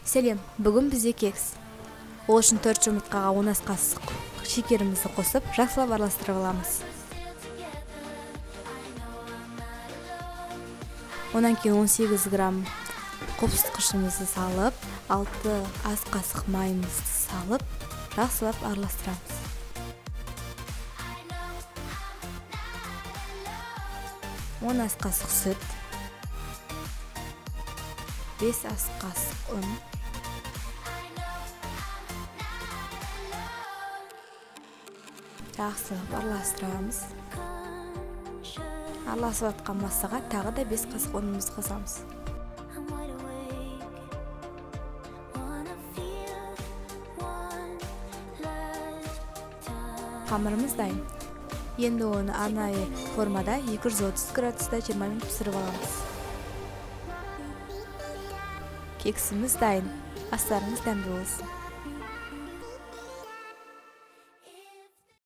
Сәлем, бүгін бізде кекс. Ол үшін 4 жұмыртқаға 10 ас қасық шекерімізді қосып, жақсылап араластырып аламыз. Онан кейін 18 грамм қопсытқышымызды салып, 6 ас қасық майымызды салып, жақсылап араластырамыз. 10 ас қасық сүт, 5 ас қасық ұн, жақсылап араластырамыз. Араласып жатқан массаға тағы да 5 қасық ұнымызды қосамыз. Қамырымыз дайын. Енді оны арнайы формада 230 градуста 20 минут пісіріп аламыз. Кексіміз дайын. Астарыңыз дәмді болсын.